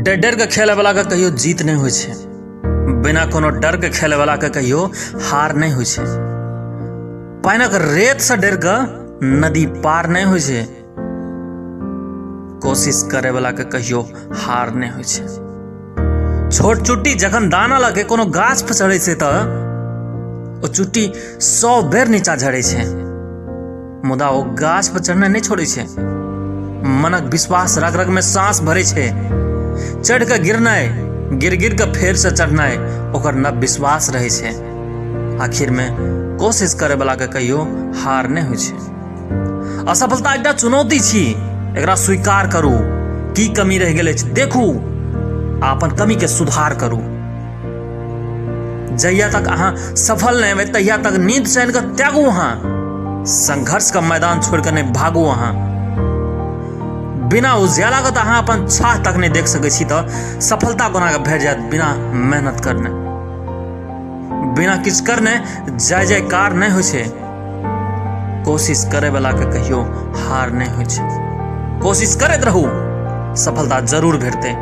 डरि डरि कऽ खेलयवलाके कहियो जीत नहि होइ छै। बिना कोनो डरके खेलयवलाके कहियो हार नहि होइ छै। पानिक रेतसँ डरि कऽ नदी पार नहि होइ छै। कोशिश करयवलाके कहियो हार नहि होइ छै। छोट चुट्टी जखन दाना लऽ के कोनो गाछ पर चढ़ै छै तऽ ओ चुट्टी 100 बेर नीचा झड़ै छै, मुदा ओ गाछ पर चढ़नाइ नहि छोड़ै छै। मनक विश्वास रग रग में सांस भरै छै। चढ़ि कऽ गिरनाइ, गिर गिर कऽ फेर से चढ़नाइ ओकर नव विश्वास रहै छै। आखिर में कोशिश करे वाला के कहियो हार नहि होइ छै। असफलता एकटा चुनौती छी, एकरा स्वीकार करू। की कमी रहि गेल अछि देखू आ अपन कमी के सुधार करू। जहिया तक अहाँ सफल नहि हेबै तहिया तक नींद चैन के त्यागू अहाँ। संघर्ष के मैदान छोड़ि कऽ नहि भागू अहाँ। बिना उजियाला के तऽ अहाँ अपन छाह तक नहि देख सकै छी, तऽ सफलता कोना के भेट जायत बिना मेहनत करने? बिना किछु करने जय जयकार नहि होइ छै। कोशिश करे वाला के कहियो हार नहि होइ छै। कोशिश करैत रहू, सफलता जरूर भेटतै।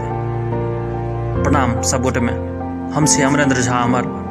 प्रणाम सब गोटे में। हम छी अमरेंद्र झा अमर।